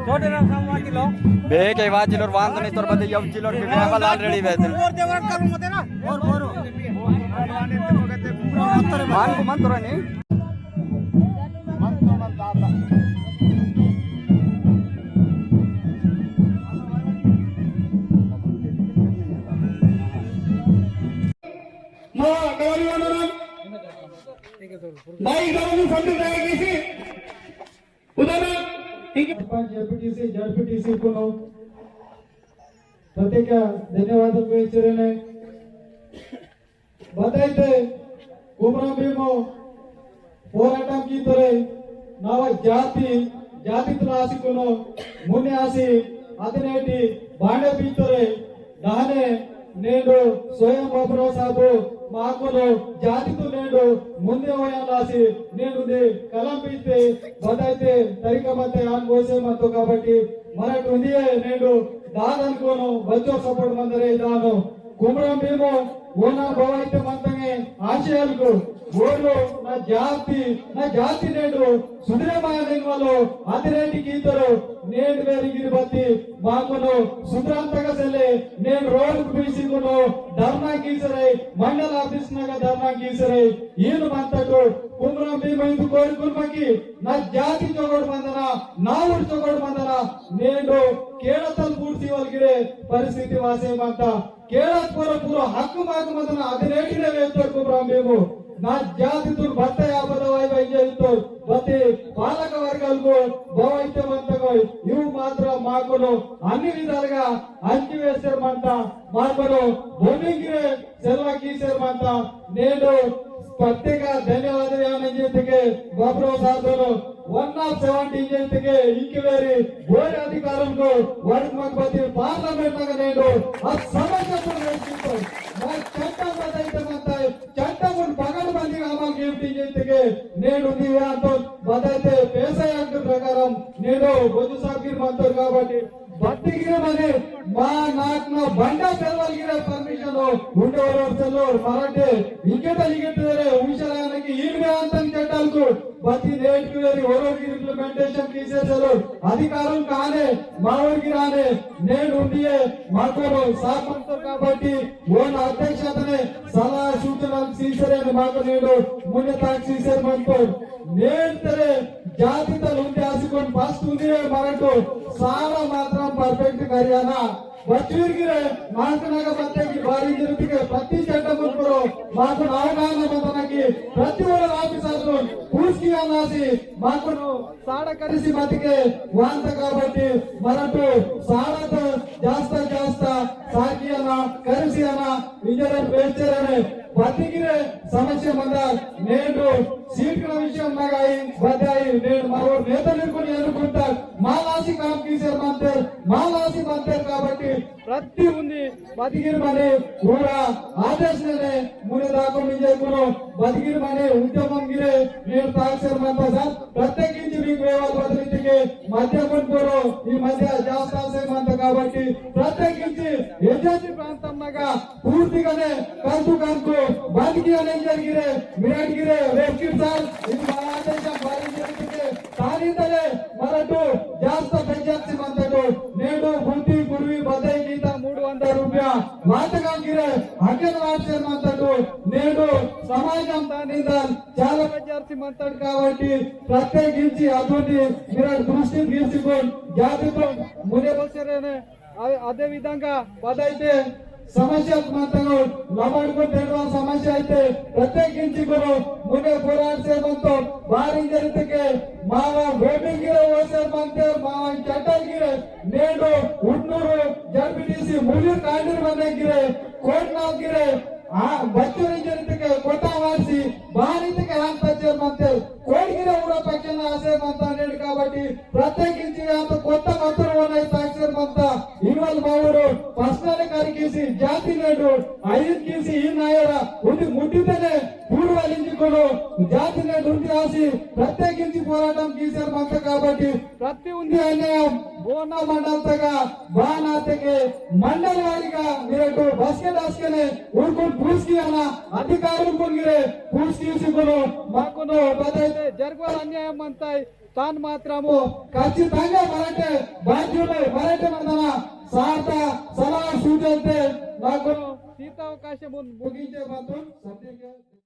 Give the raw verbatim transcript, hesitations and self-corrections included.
छोटे राम साहब वाचिलो। बेके वाचिलोर वांदनी तोर बदे यव चिलोर के बाबा लाल रेडी बेतन। मान को मन तोरा नहीं। मा गौरी वंदनम। भाई गौरी संत दया किसी उदाहरण इंके सरपंच, एमपीटीसी, जेडपीटीसी कुनो प्रत्येक धन्यवाद वेचरेने। बताइते कुमरम भीमो पोराटम कीतोरे नावा जाति, जाति तुलासी कुनो मुन्ने आसी अतनेटी बांडे पीतोरे दाने नेंडो स्वयं बाबुराव साहब माकुनो जाति तु नेंडो मुन्ने वयालासी नेंडो दे कलम पीते बताइते तरीका मते आन वोसे मतो काबट्टी मरट उंदिये नेंडो दादन कोनो बच्चो सपोर्ट मंदरे दानो कुमरम भीमो ओना बवाइते मंतंगे आशयालकु ओरो ना जाति ना जाति नेंडो सुधरे माया निंगवालो अतिरेटी कीतरो नेंड वेरी गिरबती माकुनो सुधरांतक सेले नेंड रोड बीसी कुनो धरना कीसरे मंडल ऑफिस नगा धरना कीसरे ईन मंतटो कुमरम भीमो इंदु कोरिकुन मकी ना जाति चोगोड मंदना ना ऊर चोगोड मंदना नेंडो केड़तल बूड़सी वलगिरे परिस्थिति वासे मंता केरत पोरो पूरो हक्कु माकु मंदना अदिरेटिने वेत्तोर कुमरम भीमो। ना जाति तुन बत्ते आपदा वाई वाई जेत्तोर बत्ते पालक वर्गल को बवाइते मंतगोय यू मात्र माकुनो अन्नी विधालगा अंची वेसेर मंता माकुनो भूमिगिरे सेलवा कीसेर मंता नेडो प्रत्येक धन्यवाद यान जेतके बाबुराव साहब दोनो वन ऑफ सेवेंटी जेतके इंक्वायरी बोर्ड अधिकारम को वर्ड मगबती पार्लियामेंट नग नेडो आ समस्या पर रेसितो मैं चट्टा बताइते मंता चट्टा उन पकड़ बंदी अमल गिफ्ट जेतके नेडो दिव्यांतो बताइते पैसा अंक प्रकारम नेडो बोजू साहब गिर मंतर काबट्टी बत्ती गिरे मने मा नाक ना बंडा सेलवल गिरे परमिशन हो उंडे ओरोर सेलोर मराठे इकेटा इकेट रे उंशलानकी ईनवे अंतन चट्टालकु बत्ती नेट की वेरी ओरोर गिर इम्प्लीमेंटेशन कीसे सेलोर अधिकारम काने मावर गिराने नेट उंडिये माकोरो साफ मंतर काबट्टी ओन अध्यक्षतने सलाह सूचना सीसरे ने माको नेडो मुन्ने ताक सीसर मंतर नेट तेरे जाति तल उंदे आसिकोन फस्ट उंदिरे मरटो सारा मात्रम परफेक्ट करियाना बच्चूर गिरे माकनगा बत्ते की बारी जिरतिके प्रति चट्टा मुनकरो माकन अवगाहन मंदनकी प्रति ओर ऑफिसर पूस कियानासी माकन साड़ा करिसी मतिके वांत काबट्टी मरटो साड़ा तो जास्ता जास्ता साकियाना करिसियाना इंजर वेचरने बतिगिरे समस्या मंदार नेडो सीट का विषय नगाई बदाई नेड मारो नेता निर्कुल एनुकुंता मालासी काम कीसेर मंतेर मालासी मंतेर काबट्टी प्रति उंदी बतिगिर मने पूरा आदेश ने मुने दाको मिंजे कुनो बतिगिर मने उद्यमम गिरे नेड ताक्सेर मंता सा प्रत्येकिंची मीकु वेवाल बदलितिके मध्य कोन पोरो ई मध्य जास्ता से मंता काबट्टी प्रत्येकिंची एजेंसी प्रांतम नगा पूर्तिगाने कंतु कंतु बंद किया नहीं जरिगिरे मिराट गिरे रेस्क्यू साल इद महादेशम बारी जरिगिरे तानी तले मरटू जास्त बेजात सी मंतटू नेडू भूति गुरुवी बदई गीता मूड वंदा रुपया वातगा गिरे हकेन वाटसे मंतटू नेडू समाजम तानी दल चाला बेजात सी मंतट काबट्टी प्रत्येकिंची अदुनी मिराट दृष्टि गिरसिकोन जातितो मुने बसेरेने अदे विधंगा बदैते समस्या मंतंगो लबाड़ को तेरवा समस्या आइते प्रत्येकिंची गुरु मुने पोराड से मंतो बारी जरितके मावा गोबी गिरे ओसे मंते मावा चटल गिरे नेडो उन्नूर जेडपीटीसी मुलीर कांडीर मने गिरे कोटनाल गिरे आ बच्चोरी जरितके कोटा वासी बारी तके हाथ बच्चे मंते कोट गिरे उड़ा पक्षना आसे मंता नेड काबट्टी प्रत्येकिंची आता कोत्ता मत्तुर वनय ताक्सेर मंता इनवल मावुरु पर्सनल करिकेसी जाति नेडु आयुध कीसी ई नायरा उंदी मुट्टितने पूर्वलिंजिकुनु जाति दुर्दियासी प्रत्येकिंची पोराटम कीसेर मंत काबट्टी प्रति उंदी अन्यायम बोना मंडल तगा बानातेके मंडल वारीगा मिरटु बसके दसकेने उरकुन पूसकी अना अधिकार उरकुन गिरे पूसकी सिकुनु माकुनु बताइते जरगवल अन्यायम मंताई तान मात्रमु खच्चितंगा मराठे बाध्युले मराठे मंदना सार्थ सलाह सूचनते माकुनु सीतावकाशम मुगिंचे मात्रम सत्य